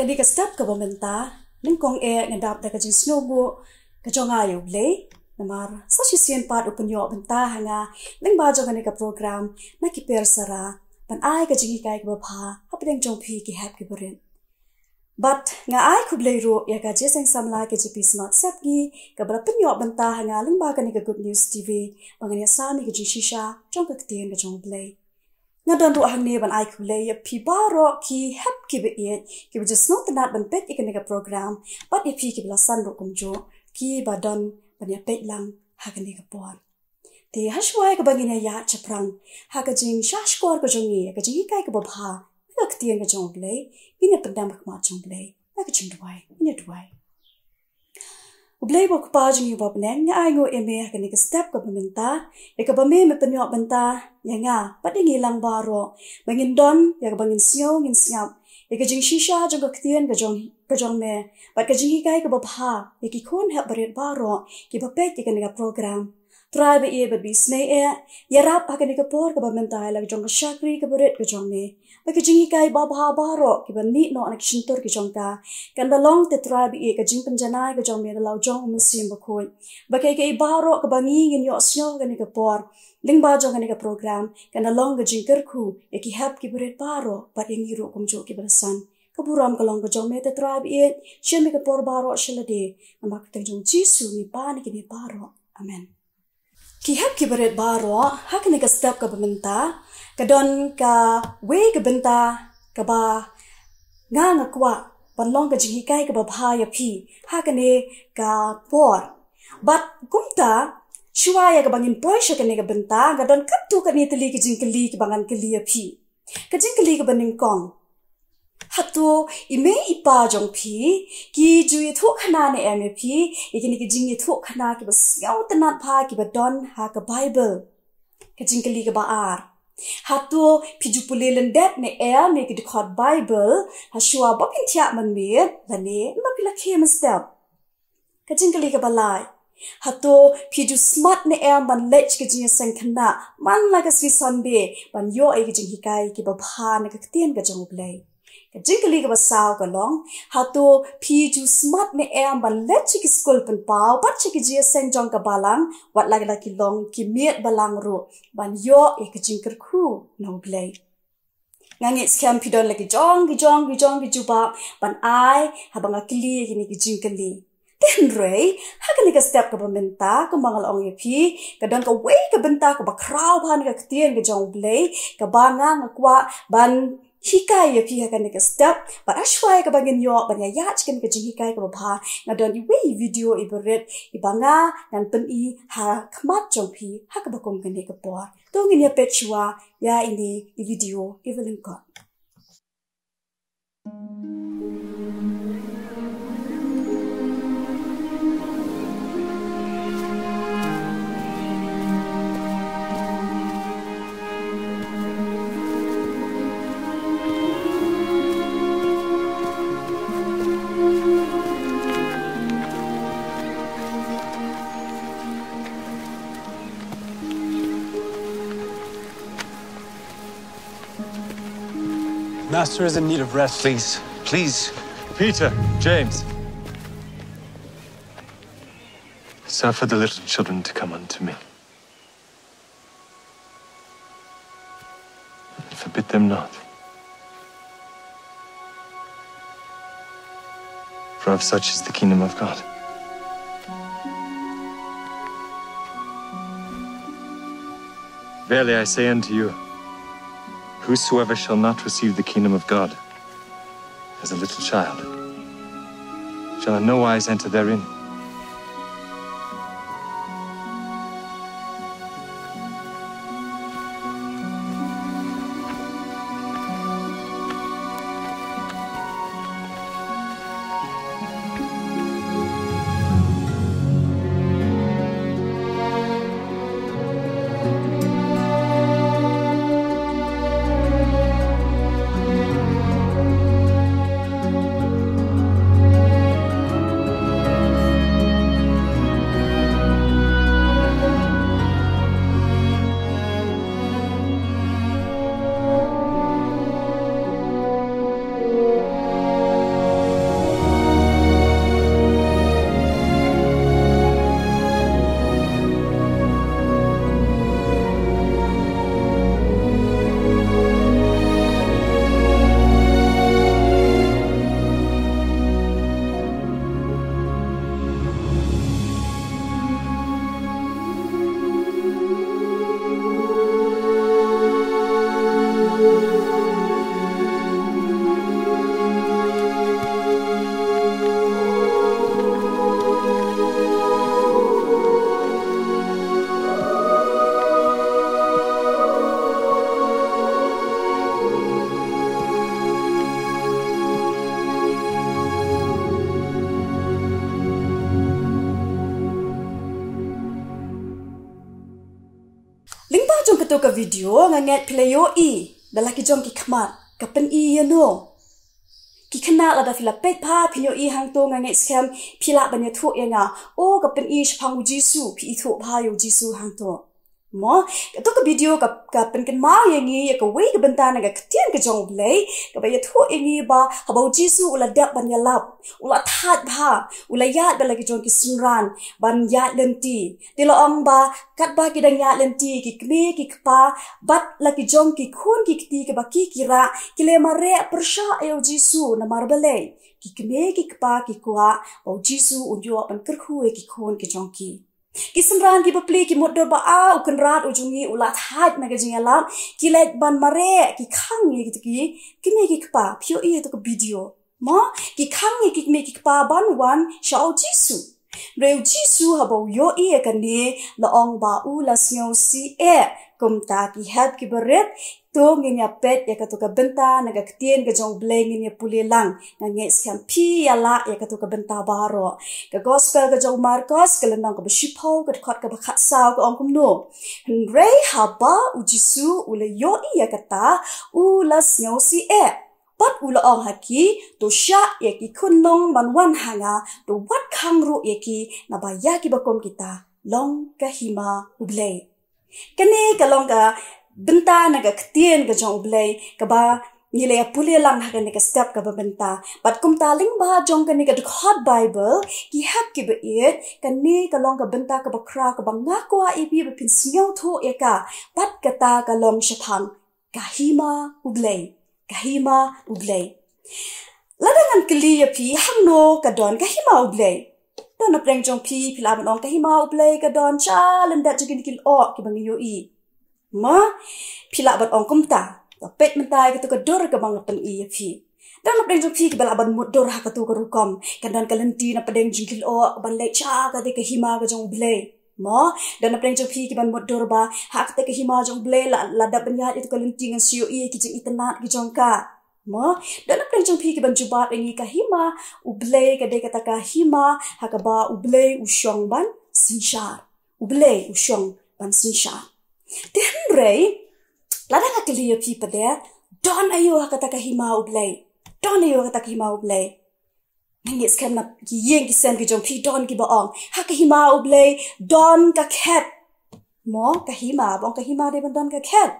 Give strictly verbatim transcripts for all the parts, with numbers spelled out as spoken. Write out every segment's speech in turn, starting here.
Kane ka step kaba mynta, nyngkong eh nga dap da ka jingsngewnguh ka jong nga ïa U Blei. Namar sa shisien pat u pynïoh bynta ha nga lyngba jong kane ka program na ki per sara ban ai ka jinghikai kaba bha hapdeng jong phi ki hep ki barit. Bad nga ai khublei ruh ïa ka Jingïaseng Samla K J P Synod Sepngi kaba la pynïoh bynta ha nga lyngba kane ka Good News T V ba ngan ïa sam ïa ka jingshisha jong ka ktien ka jong U Blei. Nga don ruh hangne ban ai khublei ïa phi baroh ki hep kiba ïeit kiba ju sngewtynnat ban peit ïa kane ka program, bad ïa phi kiba la san ruh kumjuh kiba don ban ïa peit lang ha kane ka por. Te ha shuwa ïa kaba ngin ïa ïaid shaphrang ha ka jingshahshkor ka jong ngi ïa ka jinghikai kaba bha na ka ktien ka jong U Blei, ngin ïa pyndem ha khmat jong U Blei na ka jingduwai. Ngin ïa duwai. U Blei uba U Kpa jong ngi uba ha bneng, nga ainguh ïa me ha kane ka step kaba mynta ïa kaba me me pynïoh bynta ïa nga bad ïa ngi lang baroh ba ngin don ïa kaba ngin sngew ngin sngap ïa ka jingshisha jong ka ktien ka jong, ka jong me bad ka jinghikai kaba bha ïa ki khun hep barit baroh kiba peit ïa kane ka program. Trai ba ïeit bad ba isynei eh, ïarap ha kane ka por kaba mynta ïa la ka jong ka shakri kaba rit ka jong me. Ba ka jinghikai babha baroh kiba mih noh na ki shyntur ki jong ka, kan da long, te Trai ba ïeit, ka jingpynjanai ka jong me na la u jong U Mynsiem Bakhuid. Ba kaei kaei baroh kaba ngi ngin ïohsngew ha kane ka por lyngba jong kane ka program kan da long ka jingkyrkhu ïa ki hep kiba rit baroh bad ïa ngi ruh kumjuh kiba la san. Ka burom ka long ka jong me, te Trai ba ïeit, shim ïa ka por baroh sha lade. Namar ka kyrteng jong U Jisu ngi pan ïa kine baroh. Amen. Ki hep kiba rit baroh, ha kane ka step kaba mynta ka don kawei ka bynta kaba nga nga kwah ban long ka jinghikai kaba bha ïa phi ha kane ka por. Bad kumta, shuwa ïa kaba ngin poi sha kane ka bynta, ka don katto katne tylli ki jingkylli kiba ngan kylli ïa phi. Ka jingkylli kaba nyngkong: Hato i mei i pa jong phi ki ju ïathuhkhana ne em ïa phi ïa kine ki jingïathuhkhana kiba sngewtynnat bha kiba don ha ka Baibl? Ka jingkylli kaba ar: Hato phi ju pule lyndet ne em ïa ki dkhot Baibl ha shuwa ba phin thiah mynmiet lane ynda phi la khie mynstep? Ka jingkylli kaba lai: Hato phi ju smat ne em ban leit sha ka jingïaseng khynnah man la ka sngi Sunday ban ïoh ïa ka jinghikai kiba bha na ka ktien ka jong U Blei? Ka jingkylli kaba saw ka long: Hato phi ju smat ne em ban leit sha ki skul pynpaw bad sha ki jingïaseng jong ka Balang, wat la ki long ki miet Balang ruh, ban ïoh ïa ka jingkyrkhu na U Blei? Nga ngeit skhem phi don la ki jong ki jong ki jong ki jubab ban ai haba nga kylli ïa kine ki jingkylli. Te hynrei ha kane ka step kaba mynta, kumba nga la ong ïa phi, ka don kawei ka bynta kaba khraw bha na ka ktien ka jong U Blei kaba nga nga kwah ban hikai ïa phi ha kane ka step. Bad ha shuwa ïa kaba ngin ïoh ban ïa ïaid sha kane ka jinghikai kaba bha, nga don iwei i video iba rit iba nga ngan pyni ha khmat jong phi ha kaba kum kane ka por. To ngin ïa peit shuwa ïa ine i video iba lyngkot. Master is in need of rest. Please, please. Peter, James. Suffer the little children to come unto me. And forbid them not. For of such is the kingdom of God. Verily I say unto you, whosoever shall not receive the kingdom of God as a little child shall in no wise enter therein. Lyngba jong kato ka video nga ngeit phi la ïohi da la ki jong ki khmat ka pyni ïa no. Ki khynnah, lada phi la peit bha phin ïohi hangto, nga ngeit skhem phi lah ban ïathuh ïa nga, o, ka pyni shaphang u Jisu, phi ithuh bha ïa u Jisu hangto. Mo, kato ka video ka, ka pynkynmaw ïa ngi ïa kawei ka bynta na ka ktien ka jong U Blei kaba ïathuh ïa ngi ba haba u Jisu u la dep ban ïalap, u la thait bha, u la ïaid bad la ki jong ki synran ban ïaid lynti. Te la ong ba katba ki dang ïaid lynti, ki kmie ki kpa bad la ki jong ki khun ki kti kiba ki ki rah, ki la mareh pyrshah ïa u Jisu. Namar balei? Ki kmie ki kpa ki kwah ba u Jisu un ïoh ban kyrkhu ïa ki khun ki jong ki. Ki synran ki bapli ki mutdur ba, a, u Kynrad u jong ngi u la thait na ka jingïalap. Ki leit ban mareh, ki khang ïa kito ki kmie ki kpa. Phi ïohi ïa kato ka video. Mo, ki khang ïa ki kmie ki kpa ban wan sha u Jisu. Hynrei u Jisu haba u ïohi ïa kane, la ong ba u la sngewsih eh. Kumta, ki hep kiba rit, to ngin ïa peit ïa kato ka bynta na ka ktien ka jong U Blei, ngin ïa pule lang. Nga ngeit skhem phi ïa lah ïa kato ka bynta baroh. Ka Gospel ka jong u Markos, ka lynnong kaba shiphew, ka dkhot kaba khatsaw, ka ong kumno: Hynrei haba u Jisu u la ïohi ïa kata, u la sngewsih eh. Bad u la ong ha ki, to shah ïa ki khunlung ban wan ha nga, to wat khang ruh ïa ki, naba ïa kiba kum kita long ka hima U Blei. Kane ka long ka bynta na ka ktien ka jong U Blei kaba ngi la ïa pule lang ha kane ka step kaba mynta. Bad kumta, lyngba jong kane ka dkhot Baibl, ki hep kiba ïeit, kane ka long ka bynta kaba khraw kaba nga kwah ïa phi ba phin sngewthuh ïa ka. Bad kata ka long shaphang ka hima U Blei. Ka hima U Blei. Lada ngan kylli ïa phi, hangno ka don ka hima U Blei? Don napdeng jong phi, phi lah ban ong ka hima U Blei ka don sha lyndet jong kine ki lyoh kiba ngi ïohi. Mo, phi lah ban ong kumta. To peit mynta ïa kato ka dur kaba nga pyni ïa phi. Don napdeng jong phi kiba lah ban mutdur ha kato ka rukom. Kan don ka lynti napdeng jong ki lyoh ban leit sha kata ka hima ka jong U Blei. Mo, don napdeng jong phi kiban mutdur ba ha kata ka hima jong U Blei, la, la dep ban ïaid ïa kato ka lynti ngan sa ïohi ïa ki jingitynnad ki jong ka. Mo, don napdeng jong phi kiban jubab ïa ngi, ka hima U Blei ka dei kata ka hima ha kaba U Blei u shong ban synshar. U Blei u shong ban synshar. Te hynrei, lada nga kylli ïa phi pat, don aïu ha kata ka hima U Blei? Don aïu ha kata ka hima U Blei? Nga ngeit skhem na ki ïing ki sem ki jong phi don kiba ong, ha ka hima U Blei don ka khet. Mo, ka hima, ba ong ka hima dei ban don ka khet.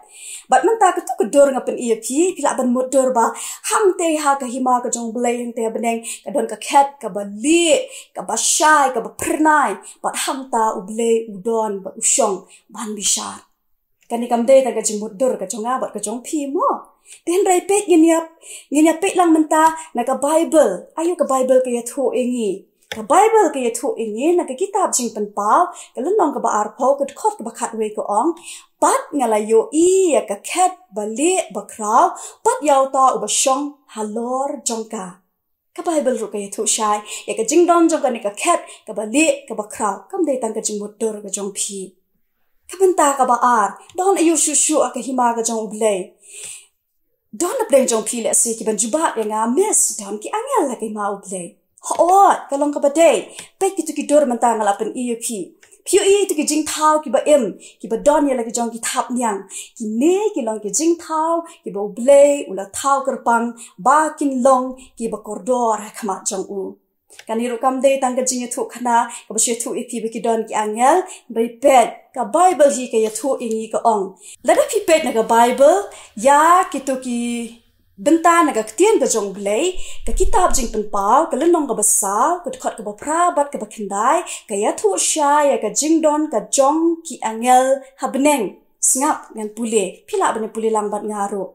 Bad mynta kato ka dur nga pyni ïa phi, phi lah ban mutdur ba hangta ha ka hima ka jong U Blei, hangta ha bneng ka don ka khet kaba lieh, kaba shai, kaba phyrnai. Bad hangta U Blei u don bad u shong ban bishar. Kane kam dei tang ka jingmutdur ka jong nga bad ka jong phi, mo. Te hynrei peit, ngin ïa, ngin ïa peit lang mynta na ka Baibl. Aïu ka Baibl ka ïathuh ïa ngi? Ka Baibl ka ïathuh ïa ngi na ka kitab Jingpynpaw, ka lynnong kaba arphew, ka dkhot kaba khatwei, ka ong: Bad nga la ïohi ïa ka khet ba lieh ba khraw, bad ïa uta uba shong halor jong ka. Ka Baibl ruh ka ïathuh shai ïa ka jingdon jong kane ka khet kaba lieh kaba khraw. Kam dei tang ka jingmutdur ka jong phi. Ka bynta kaba ar, don aïu shuh shuh ha ka hima ka jong U Blei? Don napdeng jong phi lehse kiban jubab ïa nga, Miss, don ki angel ha ka hima U Blei. Hooid, ka long kaba dei. Peit kito ki dur mynta nga la pyni ïa phi. Phi ïohi ïa kito ki jingthaw kiba im, kiba don ïa la ki jong ki thapniang. Kine ki long ki jingthaw kiba U Blei u la thaw kyrpang ba kin long kiba kordor ha khmat jong u. Kane ruh kam dei tang ka jingïathuhkhana kaba shu ïathuh ïa phi ba ki don ki angel, hynrei peit, ka Baibl hi ka ïathuh ïa ngi, ka ong. Lada phi peit na ka Baibl, ïa kito ki bynta na ka ktien ka jong U Blei, ka kitab Jingpynpaw, ka lynnong kaba saw, ka dkhot kaba phra bad kaba khyndai, ka ïathuh shai ïa ka jingdon ka jong ki angel ha bneng. Sngap ngan pule, phi lah ban pule lang bad nga ruh.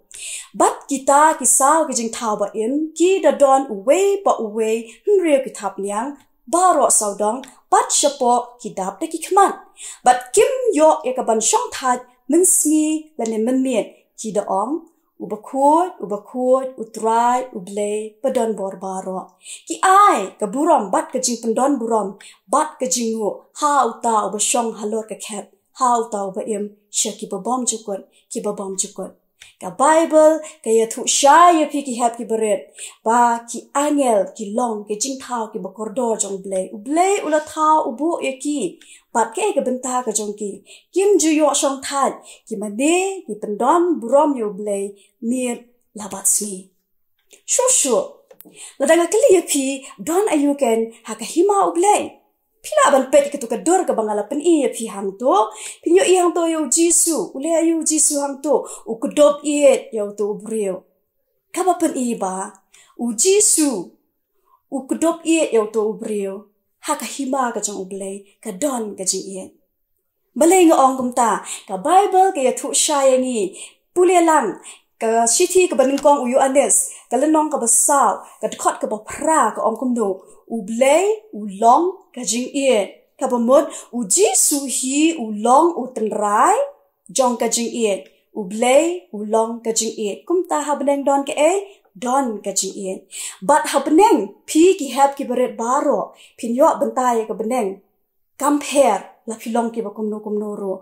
Bad kita ki saw ki jingthaw ba im, ki da don uwei pa uwei hynriew ki thapniang, baroh sawdong, bad shapoh ki dap da ki khmat. Bad kim ïoh ïa kaban shong thait mynsngi lane mynmiet, ki da ong, U Bakhuid, U Bakhuid, U Trai, U Blei ba don bor baroh. Ki ai ka burom bad ka jingpyndon burom bad ka jingnguh ha uta uba shong halor ka khet, ha uta uba im sha kiba bymjukut, kiba bymjukut. Ka Baibl ka ïathuh shai ïa phi ki hep ki barit ba ki angel ki long ki jingthaw kiba kordor jong U Blei. U Blei u la thaw u buh ïa ki bad kaei ka bynta ka jong ki? Kim ju ïoh shongthait, ki mane ki pyndon burom ïa U Blei miet la bad sngi. Shuh shuh, lada nga kylli ïa phi, don aïu ken ha ka hima U Blei? Phi lah ban peit ïa kato ka dur kaba nga la pyni ïa phi hangto. Phin ïohi hangto ïa U Jisu. U leh aïu U Jisu hangto? U kdup ïeit ïa uto u briew. Kaba pyni ba U Jisu u kdup ïeit ïa uto u briew. Ha ka hima ka jong U Blei ka don ka jingïeit. Balei nga ong kumta? Ka Baibl ka ïathuh shai ïa ngi. Pule lang ka shithi kaba nyngkong u Ïoannis, ka lynnong kaba saw, ka dkhot kaba phra, ka ong kumno? U Blei u long ka jingïeit. Kaba mut, U Jisu hi u long u tynrai jong ka jingïeit. U Blei u long ka jingïeit. Kumta ha bneng don kaei? Don ka jingïeit. Bad ha bneng, phi ki hep ki barit baroh, phin ïoh bynta ïa ka bneng. Kam pher la phi long kiba kumno kumno ruh.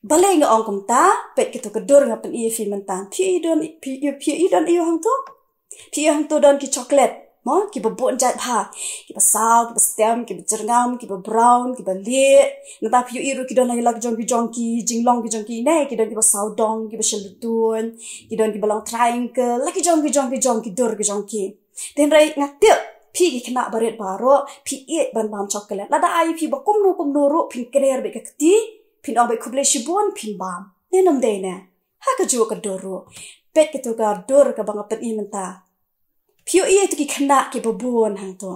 Balei nga ong kumta? Peit kato ka dur nga pyni ïa phi mynta. Phi don, phi, phi don aïu hangto? Phi hangto don ki chocolate, mo, kiba bun jait bha. Kiba saw, kiba stem, kiba jyrngam, kiba brown, kiba lieh. Nangta phi ïohi ruh ki don ha la ki jong ki jong ki jinglong ki jong ki ne, ki don kiba saw dong, kiba shlutun, ki don kiba long triangle, la ki jong ki jong ki jong ki dur ki jong ki. Hynrei nga tip phi ki khynnah barit baroh phi ïeit ban bam chocolate. Lada ai phi ba kumno kumno ruh phin kner bad ka kti, phin ong bad khublei shibun phin bam. Ne ym dei ne? Ha kajuh ka dur ruh. Peit kato ka dur kaba nga pyni mynta. Phi ïohi ïa ki khynnah kiba bun hangto.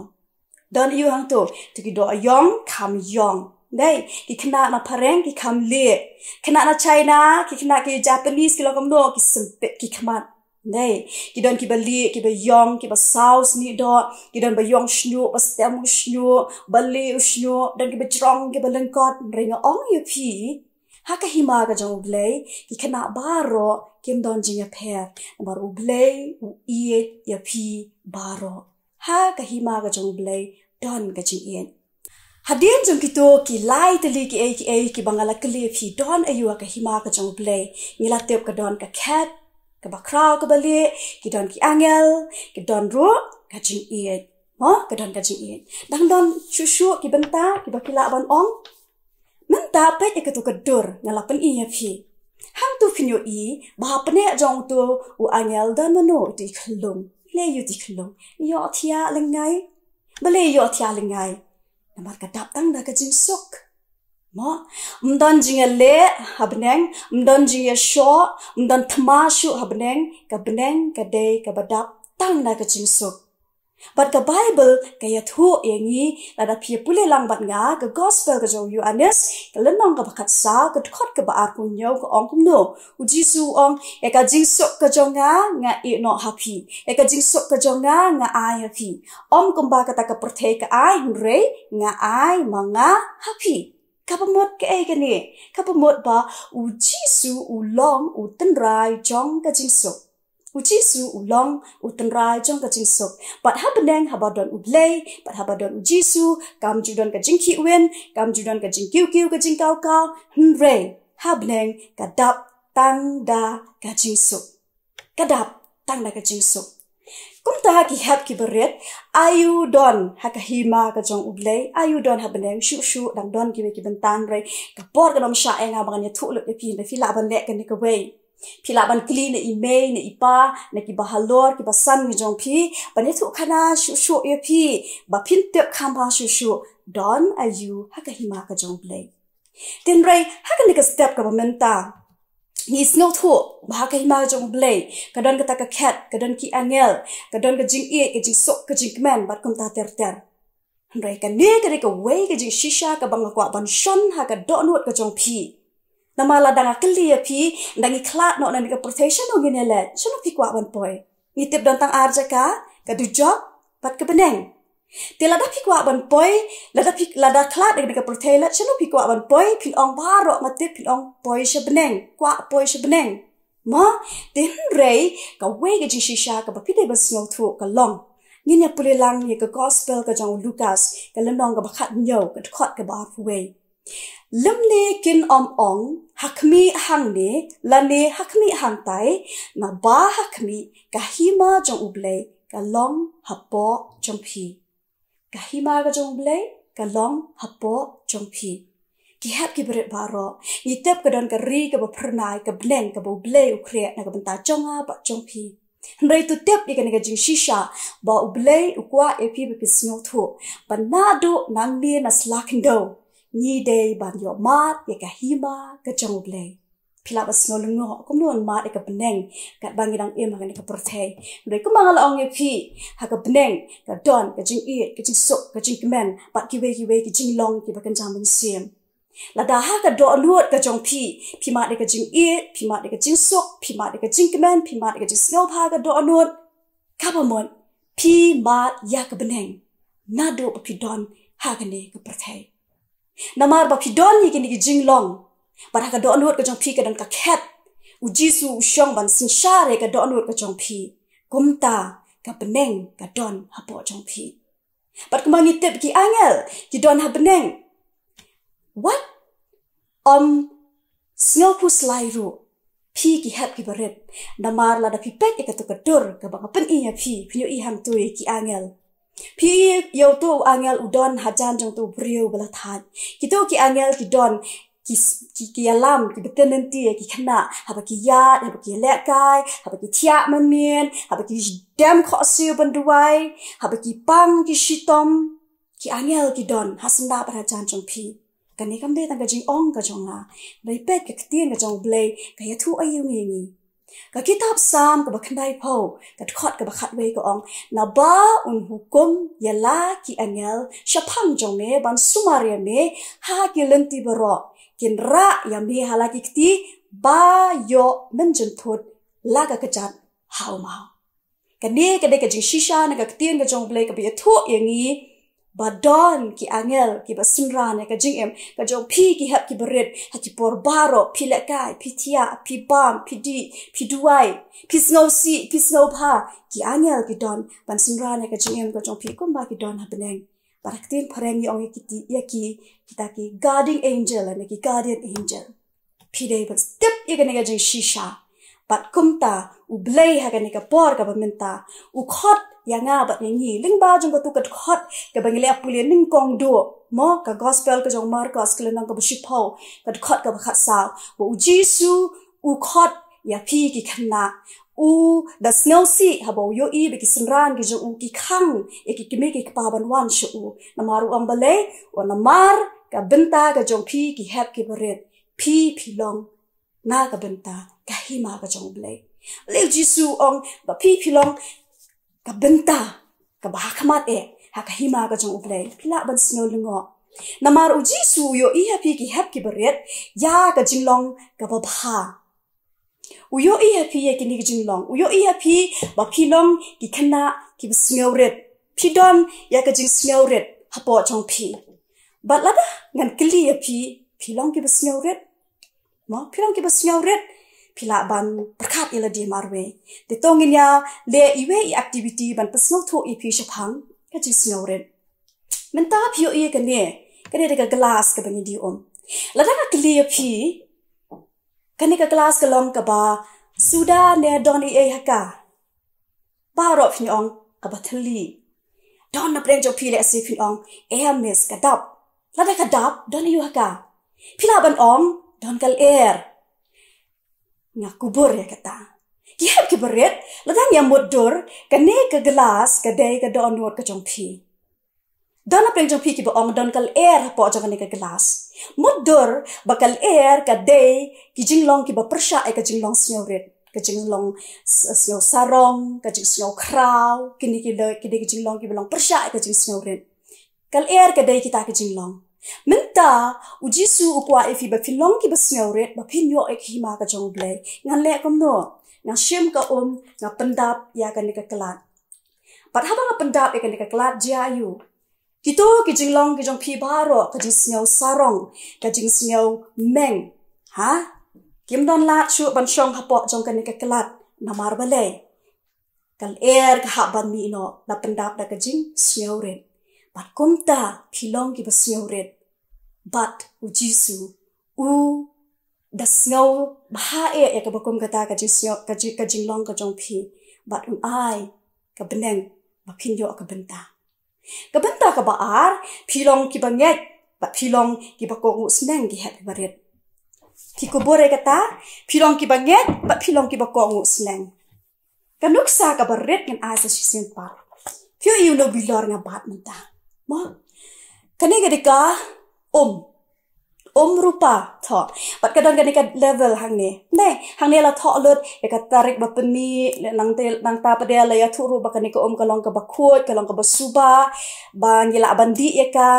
Don aïu hangto? To ki doh ïong kham ïong. Dei, ki khynnah na phareng ki kham lieh. Khynnah na China, ki khynnah ki Japanese ki long kumno, ki sempit ki khmat. Dei, ki don kiba lieh, kiba ïong, kiba saw snieh doh, ki don ba ïong shñiuh, ba stem u shñiuh, ba lieh u shñiuh, don kiba jrong, kiba lyngkot. Hynrei nga ong ïa phi, ha ka hima ka jong U Blei, ki khynnah baroh kim don jingïapher. Namar U Blei u ïeit ïa phi baroh. Ha ka hima ka jong U Blei don ka jingïeit. Hadien jong kito ki lai tylli kiei kiei kiba nga la kylli ïa phi, don aïu ha ka hima ka jong U Blei? Ngi la tip ka don ka khet, kaba khraw kaba lieh, ki don ki angel, ki don ruh ka jingïeit. Mo, ka don ka jingïeit. Dang don shuh shuh ki bynta kiba phi lah ban ong. Mynta peit ïa kato ka dur nga la pyni ïa phi. Hangto phin ïohi ba ha pneh jong uto u angel don mano? Uto i khyllung. Lei ïa uto i khyllung? Ïohthiah lyngngai. Balei ïohthiah lyngngai? Namar ka dap tang da ka jingsuk. Mo, ym don jingïaleh ha bneng, ym don jingïashoh, ym don thma shuh ha bneng. Ka bneng ka dei kaba dap tang da ka jingsuk. Bad ka Baibl ka ïathuh ïa ngi, lada phi ïa pule lang bad nga ka Gospel ka jong u Ïoannis, ka lynnong kaba khatsaw, ka dkhot kaba arphew hynñiew, ka ong kumno? U Jisu u ong, ïa ka jingsuk ka jong nga nga ïeh noh ha phi. Ïa ka jingsuk ka jong nga nga ai ha phi. Ym kumba kata ka pyrthei ka ai, hynrei nga ai ma nga ha phi. Kaba mut kaei kane? Kaba mut ba U Jisu u long u tynrai jong ka jingsuk. U Jisu u long u tynrai jong ka jingsuk. Bad ha bneng haba don U Blei, bad haba don U Jisu, kam ju don ka jingkhih win, kam ju don ka jingkiew kiew, ka jingkaw kaw, hynrei ha bneng ka dap tang da ka jingsuk. Ka dap tang da ka jingsuk. Kumta ki hep ki barit, aïu don ha ka hima ka jong U Blei? Aïu don ha bneng? Shuh shuh dang don kiwei ki bynta, hynrei ka por kan ym shah ïa nga ba ngan ïathuh lut ïa phi, hynrei phi lah ban leh kane kawei. Phi lah ban kylli na i mei, na i pa, na kiba halor, kiba san ki jong phi, ban ïathuh khana shuh shuh ïa phi ba phin tip kham bha shuh shuh, don aïu ha ka hima ka jong U Blei. Hynrei ha kane ka step kaba mynta, ngi sngewthuh ba ha ka hima ka jong U Blei ka don kata ka khet, ka don ki angel, ka don ka jingïeit, ka jingsuk, ka jingkmen bad kumta ter ter. Hynrei kane ka dei kawei ka jingshisha kaba nga kwah ban shon ha ka dohnud ka jong phi. Namar lada nga kylli ïa phi, nda ngi khlad noh na kane ka pyrthei, shano ngin ïaleit? Shano phi kwah ban poi? Ngi tip don tang ar jaka, ka dujok bad ka bneng. Te lada phi kwah ban poi, lada phi, lada khlad na kane ka pyrthei, leit shano phi kwah ban poi? Phin ong baroh, nga tip phin ong poi sha bneng, kwah poi sha bneng. Mo, te hynrei kawei ka jingshisha kaba phi dei ban sngewthuh ka long, ngin ïa pule lang ïa ka Gospel ka jong u Lukas, ka lynnong kaba khathynñiew, ka dkhot kaba arphew wei. Lymne kin ym ong, ha khmih hangne, lane ha khmih hangtai, naba ha khmih ka hima jong U Blei ka long hapoh jong phi. Ka hima ka jong U Blei ka long hapoh jong phi. Ki hep ki barit baroh, ngi tip ka don ka ri kaba phyrnai, ka bneng kaba U Blei u khreh na ka bynta jong nga bad jong phi. Hynrei to tip ïa kane ka jingshisha ba U Blei u kwah ïa phi ba phin sngewthuh ba naduh nangne na sla khyndew ngi dei ban ïoh mad ïa ka hima ka jong U Blei. Phi lah ban sngew lyngngoh kumno ban mad ïa ka bneng katba ngi dang im ha kane ka pyrthei. Hynrei kumba nga la ong ïa phi, ha ka bneng ka don ka jingïeit, ka jingsuk, ka jingkmen bad kiwei kiwei ki jinglong kiba kynja mynsiem. Lada ha ka dohnud ka jong phi, phi mad ïa ka jingïeit, phi mad ïa ka jingsuk, phi mad ïa ka jingkmen, phi mad ïa ka jingsngewbha ka dohnud, kaba mut phi mad ïa ka bneng naduh ba phi don ha kane ka pyrthei. Namar ba phi don ïa kine ki jinglong, bad ha ka dohnud ka jong phi ka don ka khet, U Jisu u shong ban synshar ïa ka dohnud ka jong phi. Kumta ka bneng ka don hapoh jong phi. Bad kumba ngi tip, ki angel ki don ha bneng. Wat ym sngewphuslai ruh, phi ki hep ki barit. Namar lada phi peit ïa kato ka dur kaba nga pyni ïa phi, phin ïohi hangto ïa ki angel. Phi ïohi ïa uto u angel u don hajan jong uto u briew ba la thait. Kito ki angel ki don ki, ki, ki ïalam, kiba tynlynti ïa ki khynnah, haba ki ïaid, haba ki lehkai, haba ki thiah mynmiet, haba ki dem khohsiew ban duwai, haba ki pang ki shitom. Ki angel ki don ha syndah bad hajan jong phi. Kane kam dei tang ka jingong ka jong nga. Hynrei peit ka ktien ka jong U Blei ka ïathuh aïu ïa ngi. Ka kitab Salm kaba khyndaiphew, ka dkhot kaba khatwei ka ong, naba un hukum ïa la ki angel shaphang jong me ban sumar ïa me ha ki lynti baroh, kin rah ïa me ha la ki kti ba ïoh mynjynthut la ka kjat ha u maw. Kane ka dei ka jingshisha na ka ktien ka jong U Blei kaba ïathuh ïa ngi ba don ki angel kiba synran ïa ka jingim ka jong phi ki hep ki barit ha ki por baroh, phi lehkai, phi thiah, phi bam, phi dih, phi duwai, phi sngewsih, phi sngewbha. Ki angel ki don ban synran ïa ka jingim ka jong phi kumba ki don ha bneng. Bad ha ka ktien phareng ngi ong ïa kiti, ïa ki, kita ki guarding angel, ne ki guardian angel. Phi dei ban tip ïa kane ka jingshisha. Bad kumta U Blei ha kane ka por kaba mynta u khot ïa nga bad ïa ngi lyngba jong kato ka dkhot kaba ngi leh pule nyngkong duh, mo, ka gospel ka jong Markos ka lynnong kaba shiphew, ka dkhot kaba khatsaw, ba U Jisu u khot ïa phi ki khynnah. U da sngewsih haba u ïohi ba ki synran ki jong u ki khang ïa ki kmie ki kpa ban wan sha u. Namar u ong balei? U ong namar ka bynta ka jong phi ki hep ki barit. Phi phi long na ka bynta ka hima ka jong U Blei. Lei U Jisu u ong ba phi phi long ka bynta kaba ha khmat eh ha ka hima ka jong U Blei. Phi lah ban sngew lyngngoh. Namar U Jisu u ïohi ha phi ki hep ki barit ïa ka jinglong kaba bha. U ïohi ha phi ïa kine ki jinglong. U ïohi ha phi ba phi long ki khynnah kiba sngewrit. Phi don ïa ka jingsngewrit hapoh jong phi. Bad lada ngan kylli ïa phi, phi long kiba sngewrit? Mo, phi long kiba sngewrit? Phi lah ban pyrkhat ïa lade marwei. Te to ngin ïa leh iwei i activity ban pynsngewthuh ïa phi shaphang ka jingsngewrit. Mynta phi ïohi ïa kane, kane dei ka glass kaba ngi die um. Lada nga kylli ïa phi, kane ka glass ka long kaba suda ne don ei ei ha ka? Baroh phin ong kaba thylli. Don na pdeng jong phi lehse phin ong, eh miss, ka dap. Lada ka dap, don aïu ha ka? Phi lah ban ong, don ka lyer. Nga kubur ïa kata. Ki hep ki barit, lada ngi ïa mutdur, kane ka glass ka dei ka dohnud ka jong phi. Don na pdeng jong phi kiba ong don ka lyer hapoh jong kane ka glass. Mutdur ba ka lyer ka dei ki jinglong kiba pyrshah ïa ka jinglong sngewrit, ka jinglong s-, sngewsarong, ka jingsngewkhraw, kine ki dei, ki dei ki jinglong kiba long pyrshah ïa ka jingsngewrit. Ka lyer ka dei kita ki jinglong. Mynta U Jisu u kwah ïa phi ba phin long kiba sngewrit, ba phin ïoh ïa ka hima ka jong U Blei. Ngan leh kumno? Nga shim ka um, nga pyndap ïa kane ka klad. Bad haba nga pyndap ïa kane ka klad, jia aïu? Kito ki jinglong ki jong phi baroh, ka jingsngewsarong, ka jingsngewmeng, ha? Kim don lad shuh ban shong hapoh jong kane ka klad. Namar balei? Ka lyer ka hap ban mih noh, la pyndap da ka jingsngewrit. Bad kumta phi long kiba sngewrit. Bad u Jisu u da sngewbha eh ïa kaba kum kata ka jingsngew, ka jing, ka jinglong ka jong phi. Bad un ai ka bneng ba phin ïoh ka bynta. Ka bynta kaba ar, phi long kiba ngeit bad phi long kiba kohnguh sneng, ki hep kiba rit. Phi kubur ïa kata, phi long kiba ngeit bad phi long kiba kohnguh sneng. Ka nuksa kaba rit ngan ai sa shisien pat. Phi ïohi u nongbilor, nga bat mynta. Mo? Kane ka dei ka um. Um rupa, thoh. Bad ka don kane ka level hangne. Ne, hangne la thoh lut ïa ka tarik ba pynmih, nangta, nangta pat de la ïathuh ruh ba kane ka um ka long kaba khuid, ka long kaba suba, ba ngi lah ban dih ïa ka.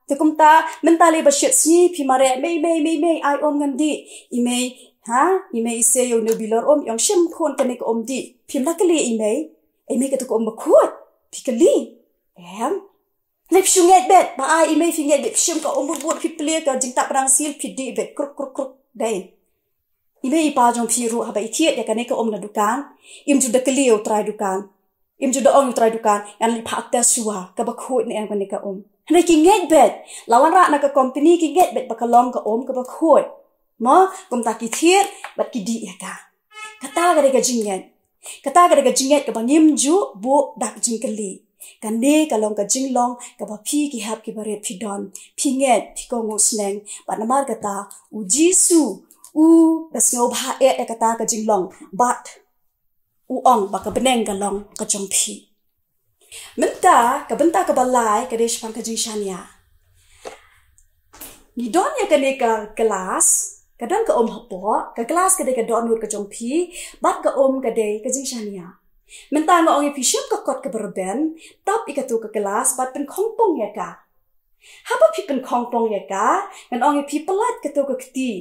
Te kumta, mynta lei ba shit sngi, phi mareh, mei, mei, mei, mei, ai um ngan dih. I mei, ha? I mei i sei ïa u nongbilor um, i ong shim khun kane ka um dih. Phim la kylli i mei, i mei kata ka um ba khuid. Phi kylli. Em? Lei phi shu ngeit beit, ba ai i mei phi ngeit beit, phi shim ka um bud bud, phi plie ka jingtap rangsil, phi dih beit, kruk, kruk, kruk, dei. I mei i pa jong phi ruh haba i thied ïa kane ka um na dukan, im ju da kylli ïa u trai dukan. Im ju da ong ïa u trai dukan, ngan leit phah test shuwa, kaba khuid ne em kane ka um. Hynrei ki ngeit beit, la wanrah na ka company ki ngeit beit ba ka long ka um kaba khuid. Mo, kumta ki thied, bad ki dih ïa ka. Kata ka dei ka jingngeit. Kata ka dei ka jingngeit kaba ngim ju buh da ka jingkylli. Kane ka long ka jinglong kaba phi ki hep kiba rit phi don. Phi ngeit, phi kohnguh sneng. Bad namar kata, u Jisu, u da sngewbha eh ïa kata ka jinglong. Bad u ong ba ka bneng ka long ka jong phi. Mynta, ka bynta kaba lai, ka dei shaphang ka jingshaniah. Ngi don ïa kane ka glass, ka don ka um hapoh, ka glass ka dei ka dohnud ka jong phi, bad ka um ka dei ka jingshaniah. Mynta nga ong ïa phi shim ka kot kaba rben, tap ïa kato ka glass, bad pynkhongpong ïa ka. Haba phi pynkhongpong ïa ka, ngan ong ïa phi pyllait kato ka kti.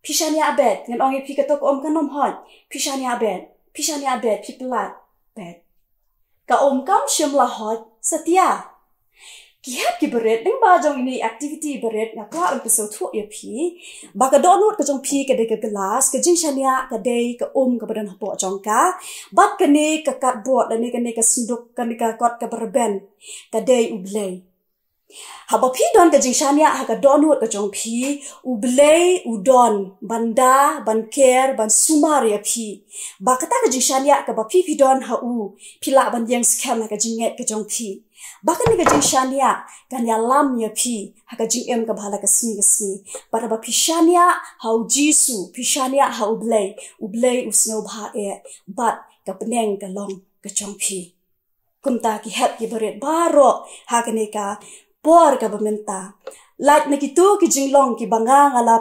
Phi shaniah beit, ngan ong ïa phi kato ka um kan ym hoi. Phi shaniah beit, phi shaniah beit, phi pyllait beit. Ka um kam shym la hoi satia. Ki hep kiba rit, lyngba jong ine i activity ba rit, nga kwah ban pynsngewthuh ïa phi. Ba ka dohnud ka jong phi ka dei ka glass, ka jingshaniah ka dei ka um kaba don hapoh jong ka. Bad kane ka cardboard, lane kane ka synduk, kane ka kot kaba rben, ka dei U Blei. Haba phi don ka jingshaniah ha ka dohnud ka jong phi, U Blei u don ban da, ban care, ban sumar ïa phi. Ba kata ka jingshaniah kaba phi phi don ha u, phi lah ban ïeng skhem ha ka jingngeit ka jong phi. Ba kane ka jingshaniah kan ïalam ïa phi ha ka jingim kaba ha la ka sngi ka sngi. Bad haba phi shaniah ha U Jisu, phi shaniah ha U Blei, U Blei u sngewbha eh, bad ka bneng ka long ka jong phi. Kumta ki hep kiba rit baroh ha kane ka por kaba mynta. Lait na kito ki jinglong kiba nga nga la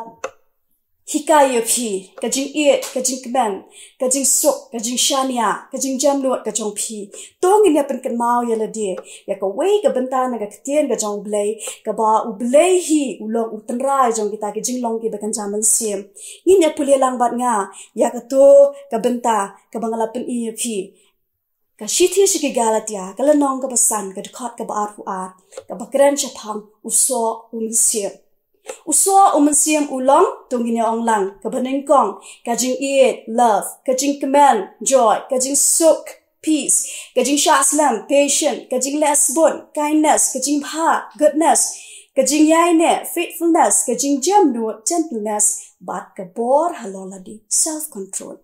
hikai ïa phi, ka jingïeit, ka jingkmen, ka jingsuk, ka jingshaniah, ka jingjemnud ka jong phi. To ngin ïa pynkynmaw ïa lade ïa kawei ka bynta na ka ktien ka jong U Blei, kaba U Blei hi u long u tynrai jong kita ki jinglong kiba kynja mynsiem. Ngin ïa pule lang bad nga ïa kato ka bynta kaba nga la pyni ïa phi. Ka shithi sha ki Galatia, ka lynnong kaba san, ka dkhot kaba arphew ar, kaba kren shaphang u soh u mynsiem. U soh u mynsiem u long, to ngin ïa ong lang, kaba nyngkong, ka jingïeit, love, ka jingkmen, joy, ka jingsuk, peace, ka jingshah slem, patience, ka jingleh sbun, kindness, ka jingbha, goodness, ka jingïaineh, faithfulness, ka jingjemnud, gentleness, bad ka bor halor lade, self control.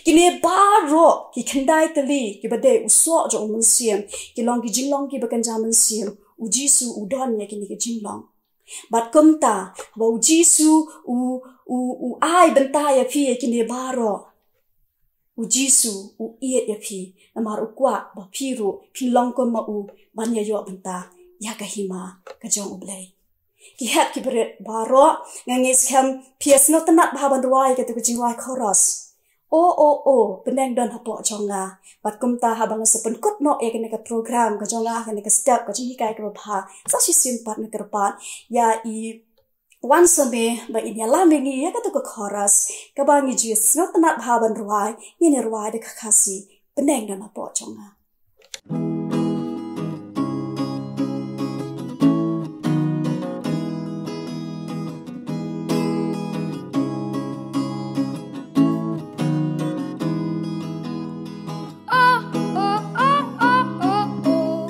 Kine baroh ki khyndai tylli kiba dei u soh jong u mynsiem, ki long ki jinglong kiba kynja mynsiem, u Jisu u don ïa kine ki jinglong. Bad kumta, ba u Jisu u, u, u ai bynta ïa phi ïa kine baroh. U Jisu u ïeit ïa phi, namar u kwah ba phi ruh phin long kum ma u, ban ïa ïoh bynta ïa ka hima ka jong U Blei. Ki hep kiba rit baroh, nga ngeit skhem phi ïa sngewtynnat bha ban rwai kata ka jingrwai chorus. O, o, o, bneng don hapoh jong nga. Bad kumta haba nga sa pynkut noh ïa kane ka program ka jong nga, kane ka step ka jinghikai kaba bha, sa shisien pat nga kyrpad ïa i Wan Same ba in ïalam ïa ngi ïa kata ka chorus, kaba ngi ju sngewtynnat bha ban rwai, ngin ïa rwai da ka Khasi, bneng don hapoh jong nga. Oh, oh, oh, oh, oh, oh.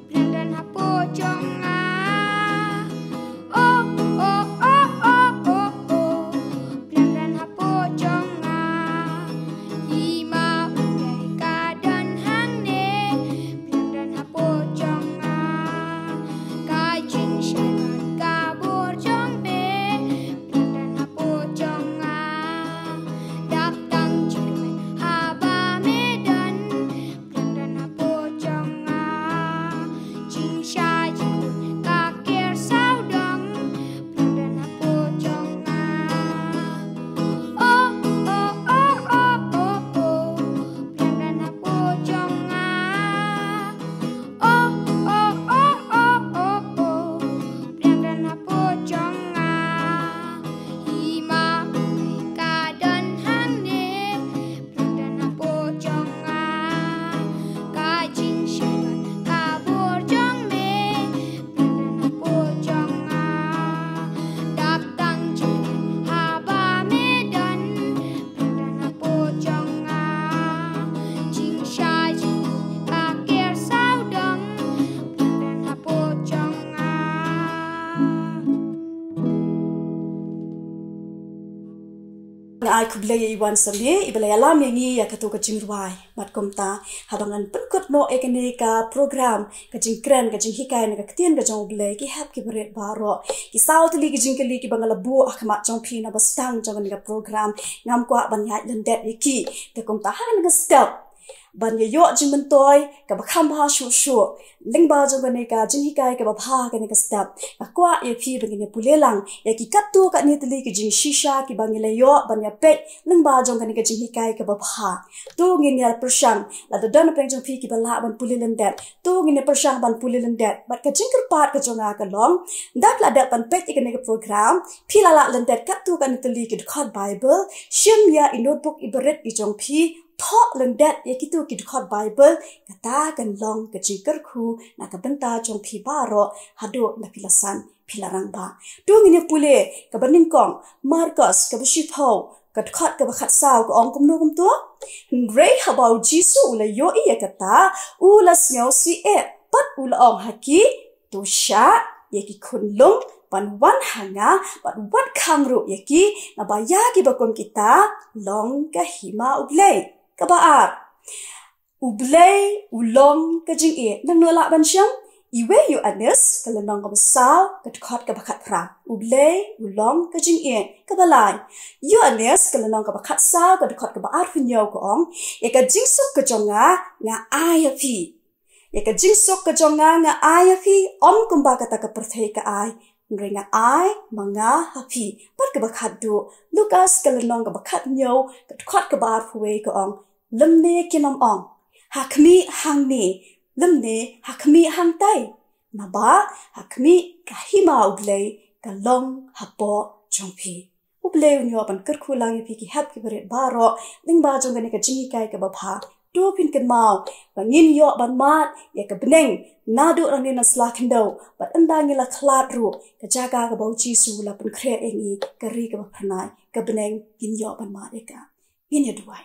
Bneng don hapoh jong nga. Oh, oh, Ai khublei ïa i Wan Samia, i ba la ïalam ïa ngi ïa kato ka jingrwai. Bad kumta, haba ngan pynkut noh ïa kane ka program, ka jingkren, ka jinghikai na ka ktien ka jong U Blei, ki hep ki barit baroh, ki saw tylli ki jingkylli kiba nga la buh ha khmat jong phi na ba sdang jong kane ka program, ngam kwah ban ïaid lyndet ïa ki. Te kumta ha kane ka step ban ïa ïoh jingmyntoi kaba kham bha shuh shuh lyngba jong kane ka jinghikai kaba bha kane ka step, nga kwah ïa phi ba ngin ïa pule lang ïa ki katto katne tylli ki jingshisha kiba ngi la ïoh ban ïa peit lyngba jong kane ka jinghikai kaba bha. To ngin ïa pyrshang, lada don na pdeng jong phi kiba lah ban pule lyndet, to ngin ïa pyrshang ban pule lyndet. Bad ka jingkyrpad ka jong nga ka long, da la dep ban peit ïa kane ka program, phi la lah lyndet katto katne tylli ki dkhot Bible, shim ïa i notebook i barit i jong phi, thoh lyndet ïa kito ki dkhot Bible, kata kan long ka jingkyrkhu na ka bynta jong phi baroh, haduh ba phi la san, phi la rangbah. To ngin ïa pule kaba nyngkong, Markos kaba shiphew, ka dkhot kaba khatsaw, ka ong kumno kumto? Hynrei haba U Jisu u la ïohi ïa kata, u la sngewsih eh, bad u la ong ha ki, to shah ïa ki khunlung ban wan ha nga, bad wat khang ruh ïa ki, naba ïa kiba kum kita long ka hima U Blei. Kaba ar, U Blei u long ka jingïeit. Nangno lah ban shem? Iwei Ïoannis ka lynnong kaba saw, ka dkhot kaba khatphra. U Blei u long ka jingïeit. Kaba lai, Ïoannis ka lynnong kaba khatsaw, ka dkhot kaba arphew hynñiew, ka ong, ïa ka jingsuk ka jong nga nga ai ha phi. Ïa ka jingsuk ka jong nga nga ai ha phi, ym kumba kata ka pyrthei ka ai, hynrei nga ai ma nga ha phi. Bad kaba khatduh, Lukas ka lynnong kaba khathynñiew, ka dkhot kaba arphew wei, ka ong, lymne kin ym ong, ha khmih hangne, lymne ha khmih hangtai, naba ha khmih ka hima U Blei ka long hapoh jong phi. U Blei un ïoh ban kyrkhu lang ïa phi ki hep ki barit baroh lyngba jong kane ka jinghikai kaba bha. To phin kynmaw ba ngin ïoh ban mad ïa ka bneng naduh nangne na sla khyndew, bad ynda ngi la khlad ruh, ka jaka kaba U Jisu u la pynkhreh ïa ngi, ka ri kaba phyrnai, ka bneng ngin ïoh ban mad ïa ka. Ngin ïa duwai.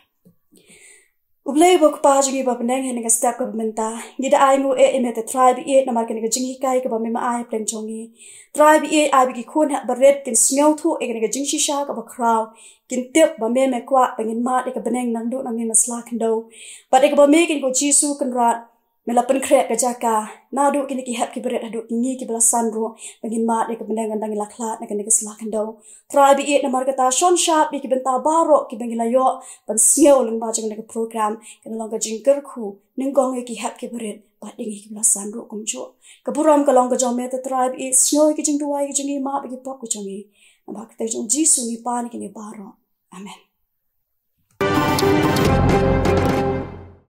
U Blei uba U Kpa jong ngi uba ha bneng, ha kane ka step kaba mynta, ngi da ainguh eh ïa me, te Trai ba ïeit, namar kane ka jinghikai kaba me ma ai ha pdeng jong ngi. Trai ba ïeit, ai ba ki khun hep barit kin sngewthuh ïa kane ka jingshisha kaba khraw, kin tip ba me, me kwah ba ngin mad ïa ka bneng naduh nangne na sla khyndew. Bad ïa kaba me keiñ ko Jisu Kynrad, me la pynkhreh ka jaka naduh kine ki hep ki barit haduh kine kiba la san ruh, ba ngin mad ïa ka bneng ynda ngi la khlad na kane ka sla khyndew. Trai ba ïeit, namar kata shon shap ïa ki bynta baroh kiba ngi la ïoh ban sngew lyngba jong kane ka program, kan long ka jingkyrkhu nyngkong ïa ki hep ki barit bad ïa ngi kiba la san ruh kumjuh. Ka burom ka long ka jong me, te Trai ba ïeit, sngew ïa ki jingduwai ki jong ngi, map ïa ki pop ki jong ngi. Namar ka kyrteng jong U Jisu ngi pan ïa kine baroh. Amen.